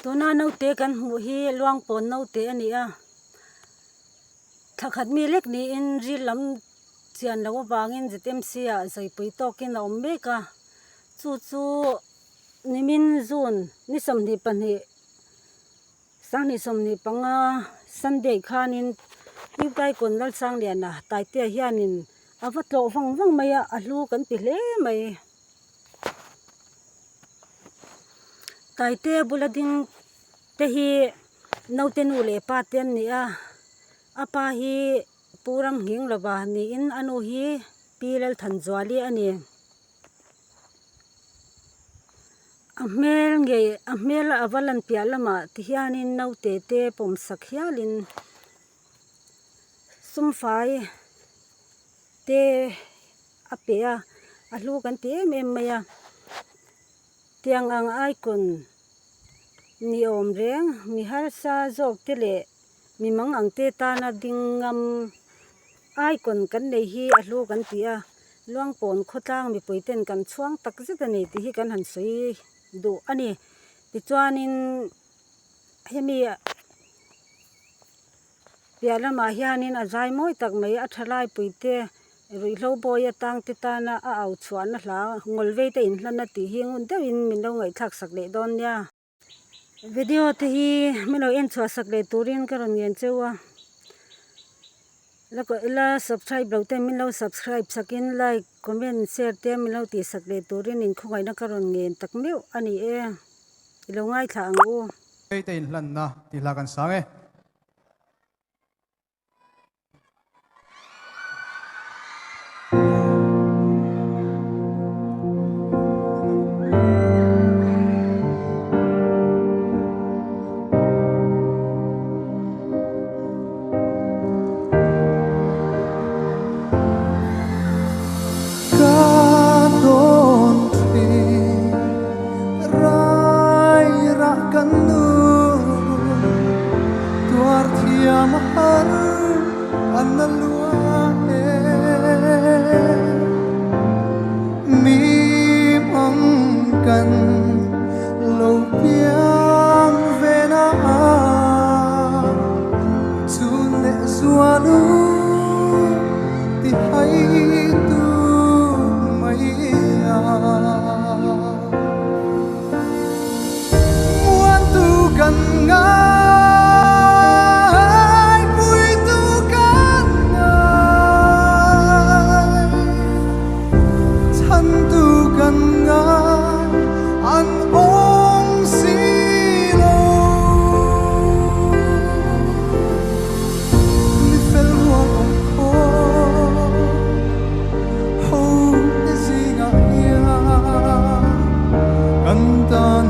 Tuna naute kan hmuh hi Luangpawn naute a ni a, thla khat mi lek niin ril lam chian loh avangin ZMC ah zawipui tawkin a awm mek a, chu chu nimin June ni 22 2025 Sunday khanin Tivtaikawn Lalsangliana Taitea hianin a va tlawh vang vang mai a, a hlu kan ti hle mai. Taitea bula ding te hi naute nu leh pa te an ni a, a pa hi Pu Ramnghinglova niin a nu hi Pi Lalthanzuali a ni. A hmel ngei a hmel a va lan piah lamah ti hianin naute te pawm sak hialin sumfai te a pe a a hlu kan ti em em mai a tiang ang icon ni awm reng mi harsa zawk te leh mi mang ang te tana ding ngam icon kan nei hi a hlu kan ti a Luangpawn khawtlang mipui ten kan chhuang tak zet a ni tih hi kan han sawi duh a ni tichuanin hemi piah lamah hianin a zai mawi tak mai a thalai pui te ruihhlo bawi atang te tana a au chhuahna hla ngawl vei te inhlan a tih hi ngun deuhin min lo ngaihthlak sak leh dawn nia. Video te hi min lo en chhuah sak leh turin ka rawn ngen cheu a la la subscribe lo ten min lo subscribe sakin like comment share te min lo tih sak leh turin inkhawngaihna ka rawn ngen tak meuh a ni e i lo ngaithla ang u. Te inhlanna tih hla kan sang e. Ka dawn thin rai rah kan nu Tuar thiam a har an na lua e Mi mang kan lo piang ve na a Chun leh zual u ti hai tu mai a. Muantu kan ngai, puitu kan ngai, chhantu kan ngai, an awm si lo. Mi fel rual awm khawp, ho te zingah hian kan tan.